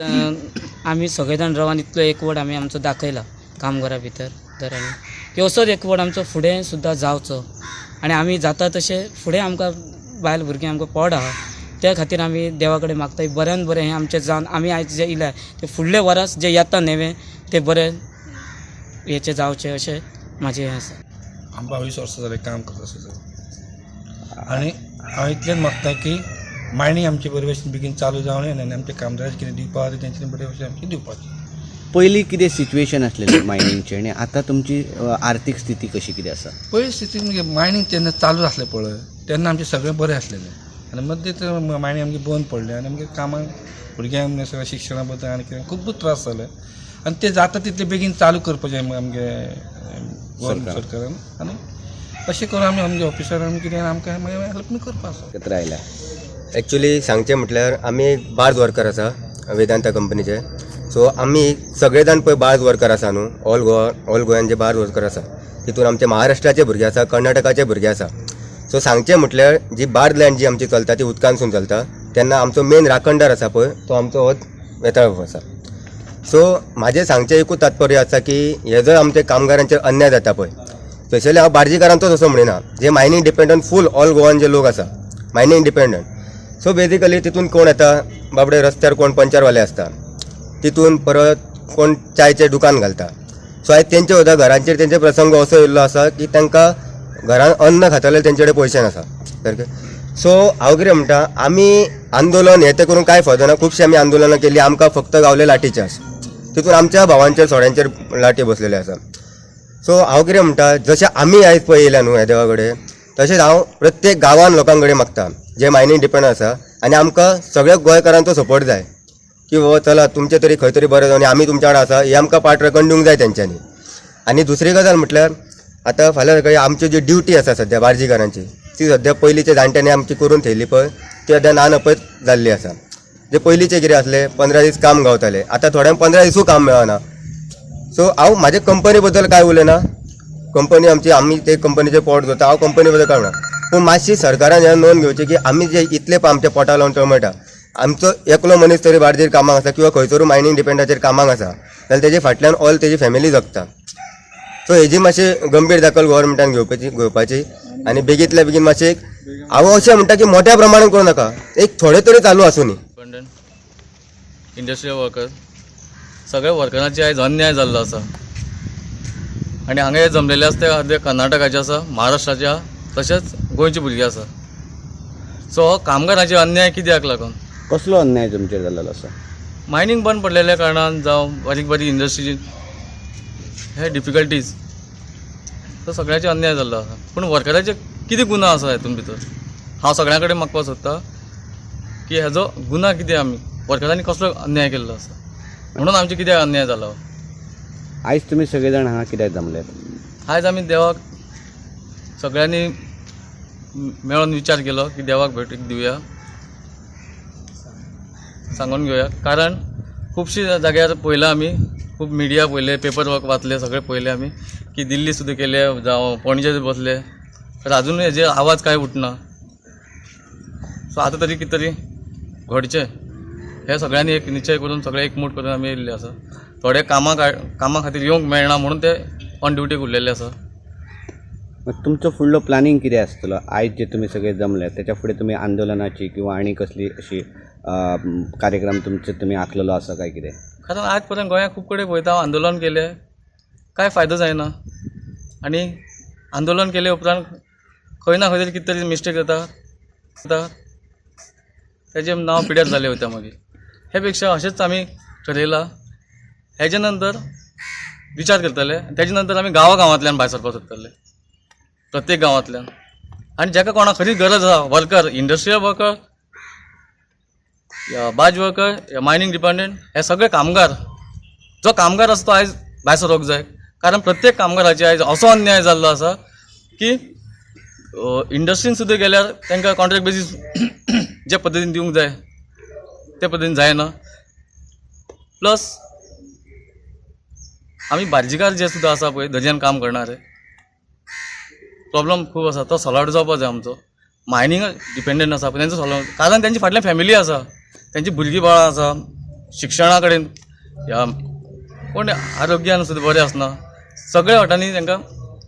आमी सगळे जाण रावन इतलो एकवट आमी आमचो दाखयला कामगारा भितर तर आनी की असोच एकवट आमचो फुडें सुद्दां जावचो आनी आमी जाता तशें फुडें आमकां बायल भुरगीं आमकां पोड आहा, त्या खातीर आमी देवा कडेन मागता बऱ्यान बरें हें आमचें जावन आमी आयज जें येयल्या तें फुडलें वरस जें येता नवें तें बरें हेचें जावचें अशें म्हाजें हें आसा. हांव 22 वर्सां जालें काम करता आसा आनी हांव इतलेंच मागता की मायनींग आमची बरे भशेन बेगीन चालू जावं आनी आमच्या कामदारांक कितें दिवपा आसा तेंच्यांनी बरे भशेन आमचें दिवपाचें. पयलीं कितें सिच्युएशन आसलेलें मायनिंगचें आनी आतां तुमची आर्थीक स्थिती कशी कितें आसा? पयली स्थिती म्हणजे मायनींग जेन्ना चालू आसलें पळय तेन्ना आमचें सगळें बरें आसलेलें आनी मदींच मायनींग आमची बंद पडलें आनी आमगे कामाक भुरग्यांक सगळें शिक्षणा बद्दल आनी कितें खूब त्रास जाले आनी ते जाता तितले बेगीन चालू करपाचें आमगे गोवोरमेंट सरकारान आनी अशें करून आमी आमगे ऑफिसरान कितें आमकां मागीर हेल्प करपा आसा. एकत्र आयल्या. एक्चुली सांगचें म्हटल्यार आमी बार्ज वर्कर आसा वेदांता कंपनीचे. सो आमी सगळे जाण पळय बार्ज वर्कर आसा न्हू, ऑल गोवा, ऑल गोव्यान जे बार्ज वर्कर आसा तितून आमचे महाराष्ट्राचे भुरगे आसा, कर्नाटकाचे भुरगे आसा. सो सांगचें म्हटल्यार जी बार्ज लायन जी आमची चलता ती उदकांतसून चलता तेन्ना आमचो मेन राखणदार आसा पळय तो आमचो होच वेताळ आसा. सो म्हाजें सांगचें एकूच तात्पर्य आसा की हे जर आमच्या कामगारांचेर अन्याय जाता पळय, स्पेशली हांव बार्जीकारांचोच असो म्हणिना, जे मायनींग डिपेंडंट फूल ऑल गोवान जे लोक आसा मायनींग डिपेंडंट, सो बेजिकली तितून कोण येता बाबडे रस्त्यार कोण पंचरवाले आसता, तितून परत कोण चायचें दुकान घालता. सो आयज तेंचे सुद्दां घरांचेर तेंचे प्रसंग असो येयल्लो आसा की तांकां घरान अन्न खातले तेंचे कडेन पयशे नासा सारकें. सो हांव कितें म्हणटा, आमी आंदोलन हें तें करून कांय फायदो ना. खुबशीं आमी आंदोलनां केलीं, आमकां फक्त गावले लाठीचार्ज, तितून आमच्या भावांचेर थोड्यांचेर लाठी बसलेले आसा. सो हांव कितें म्हणटा, जशें आमी आयज पळय येयल्या न्हू ह्या देवा कडेन, तशेंच हांव प्रत्येक गांवान लोकां कडेन मागता जे मायनींग डिपेंड आसा आनी आमकां सगळ्या गोंयकारांचो सपोर्ट जाय की हो चला तुमचें तरी खंय तरी बरें जावन आनी आमी तुमच्या वांगडा आसा, हे आमकां पाठराखण दिवंक जाय तेंच्यांनी. आनी दुसरी गजाल म्हटल्यार आतां फाल्यां सकाळीं आमची जी ड्युटी आसा सद्या बार्जीकारांची ती सद्या पयलींच्या जाणट्यांनी आमची करून थेयली पळय ती सद्या ना नपयत जाल्ली आसा. जे पयलींचे कितें आसलें 15 दीस काम गावतालें, आतां थोड्यांक 15 दिसूय काम मेळना. सो हांव म्हाजे कंपनी बद्दल कांय उलयना, कंपनी आमची आमी ते कंपनीचे पोट धरता, हांव कंपनी बद्दल कांय उलयना, पूण मातशी सरकारान हें नोंद घेवचें की आमी जे इतले पळय आमच्या पोटा लावन तळमळटा, आमचो एकलो मनीस तरी बार्जीर कामाक आसा किंवा खंयसरूय मायनींग डिपेंडाचेर कामाक आसा जाल्यार तेजे फाटल्यान ऑल तेजी फॅमिली जगता. सो हेजी मातशी गंभीर दखल गोवोरमेंटान घेवपाची आनी बेगींतल्या बेगीन मातशें हांव अशें म्हणटा की मोठ्या प्रमाणान करूं नाका, एक थोडे तरी चालू आसूं न्ही. इंडस्ट्रियल वर्कर सगळ्या वर्करांचे आयज अन्याय जाल्लो आसा आनी हांगा हे जमलेले आसा ते अर्दे कर्नाटकाचे आसा, महाराष्ट्राचे आसा, तशेंच गोंयचे भुरगे आसा. सो हो कामगारांचे अन्याय कित्याक लागून? कसलो अन्याय तुमचेर जाल्लो आसा? मायनींग बंद पडलेल्या कारणान जावं बारीक बारीक इंडस्ट्री हे डिफिकल्टीज, सो सगळ्याचे अन्याय जाल्लो आसा. पूण वर्कराचे कितें गुना आसा हितून भितर? हांव सगळ्यां कडेन मागपाक सोदता की हेजो गुना कितें, आमी वर्करांनी कसलो अन्याय केल्लो आसा म्हणून आमचे कित्याक अन्याय जालो? आयज तुमी सगळे जाण हांगा कित्याक जमल्यात? आयज आमी देवाक सगळ्यांनी मेळोन विचार केलो की देवाक भेट दिवया, सांगून घेवया, कारण खुबशी जाग्यार पळयलां आमी, खूब मिडिया पळयले, पेपर वर्क वाचले, सगळें पळयलें आमी की दिल्ली सुद्दां केले, जावं पणजे बसले, तर आजुनूय हेजेर आवाज कांय उठना. सो आतां तरी कितें तरी घडचें हें सगळ्यांनी एक निश्चय करून सगळे एकमूट करून आमी येयल्ले आसा. थोडे कामा खातीर येवंक मेळना म्हणून ते ऑन ड्युटीक उरलेले आसा. तुमचो फुडलो प्लॅनिंग कितें आसतलो? आयज जे तुमी सगळे जमले त्याच्या फुडें तुमी आंदोलनाची किंवा आनी कसली अशी कार्यक्रम तुमचे तुमी आखलेलो आसा काय कितें? कारण आज पर्यंत गोंयांत खूब कडेन पळयता हांव आंदोलन केलें, कांय फायदो जायना आनी आंदोलन केले उपरांत खंय ना खंय तरी कितें तरी मिस्टेक जाता, तेजें नांव पिड्यार जालें वयता मागीर. हे पेक्षा अशेंच आमी ठरयलां, हेजे नंतर विचार करतले, तेजे नंतर आमी गांवा गांवांतल्यान भायर सरपाक सोदतले, प्रत्येक गांवांतल्यान. आनी जाका कोणाक खरी गरज आसा, वर्कर, इंडस्ट्रियल वर्कर या बाज वर्कर या मायनींग डिपार्टमेंट, हे सगळे कामगार, जो कामगार आसा तो आयज भायर सरोंक जाय. कारण प्रत्येक कामगाराचे आयज असो अन्याय जाल्लो आसा की इंडस्ट्रीन सुद्दां गेल्यार तांकां कॉन्ट्रॅक्ट बेजीस जे पद्दतीन दिवंक जाय ते पद्दतीन जायना. प्लस आमी बार्जीकार जे सुद्दां आसा पळय दर्यान काम करणारे, प्रॉब्लम खूब आसा, तो सॉल्व आवट जावपा जाय. आमचो मायनींग डिपेंडंट आसा तेंचो सॉल्व, कारण तेंची फाटल्यान फॅमिली आसा, तेंची भुरगीं बाळां आसा. शिक्षणा कडेन ह्या कोण आरोग्यान सुद्दां बरें आसना. सगळ्या वाटांनी तांकां